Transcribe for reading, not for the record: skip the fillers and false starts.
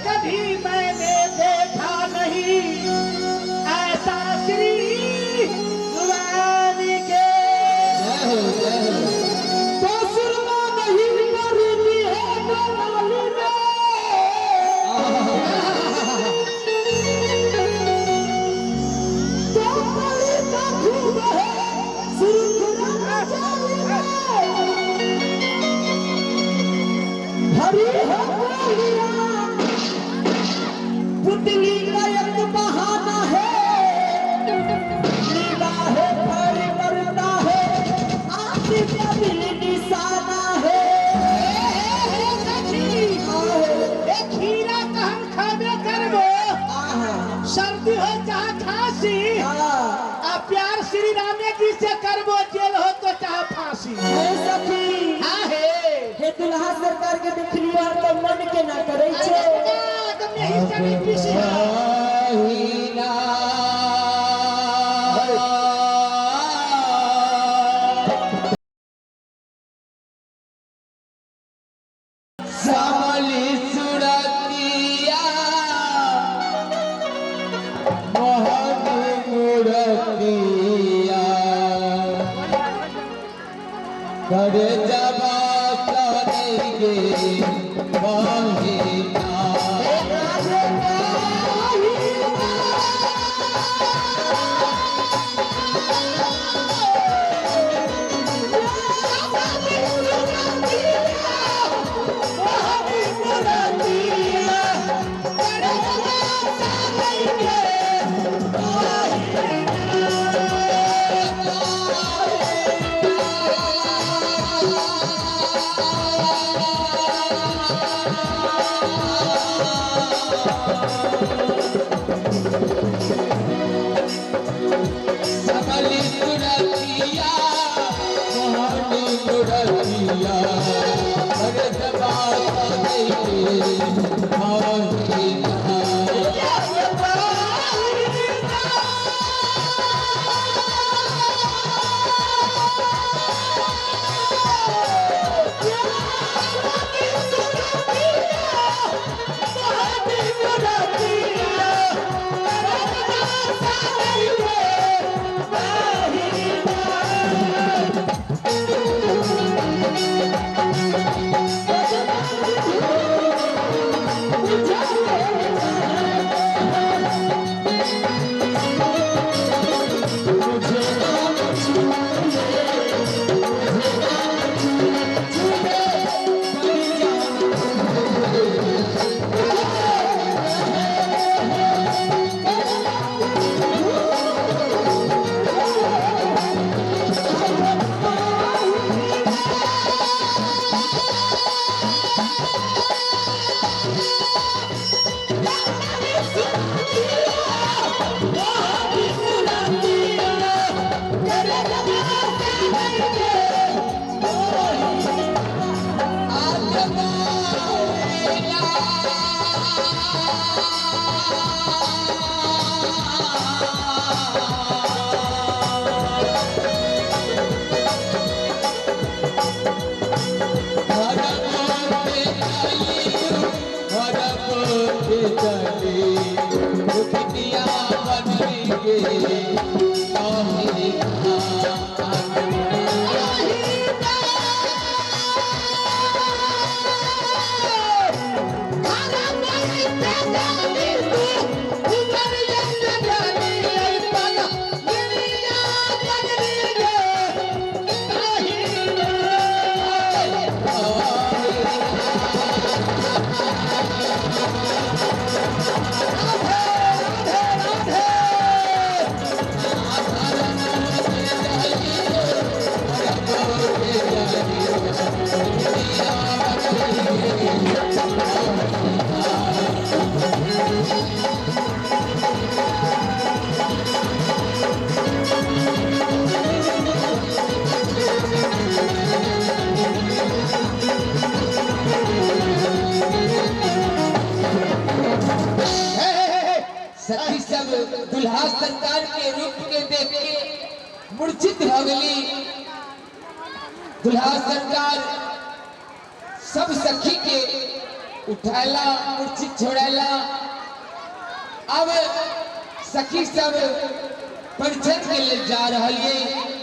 कभी मैंने देखा नहीं ऐसा श्री राम के। जय हो, जय हो। तो सुरमा नहीं मरती है दलाली में। तो परी का खूब है सुरखुरा जाली में। हरी हो गोलियां पुतली का एक बहाना है, निगाहें पर मरता है आंख का दिल निशाना है। हे सखी, ए खीरा कहन खाबे करबो, सर्दी हो चाहे खांसी, आ प्यार श्री रामे जी से करबो, जेल हो तो चाहे फांसी। हे सखी, हाँ हे। हे दुल्हा सरकार के देख लियो तो मन के ना करे छे। एकदम यही से नहीं पीसी है। सामली सुरतिया मोहन मूरतिया कर जबा करेंगे बहिना। सबली सुरतिया मोहन मूरतिया कर जबा करेंगे बहिना। सखी सब दुल्हा सरकार के रूप के देख के मूर्छित हो गई। दुल्हा सरकार सब सखी के उठैला मूर्छित छोड़ैला। अब सखी सब परिछन के लेल जा रहल ये।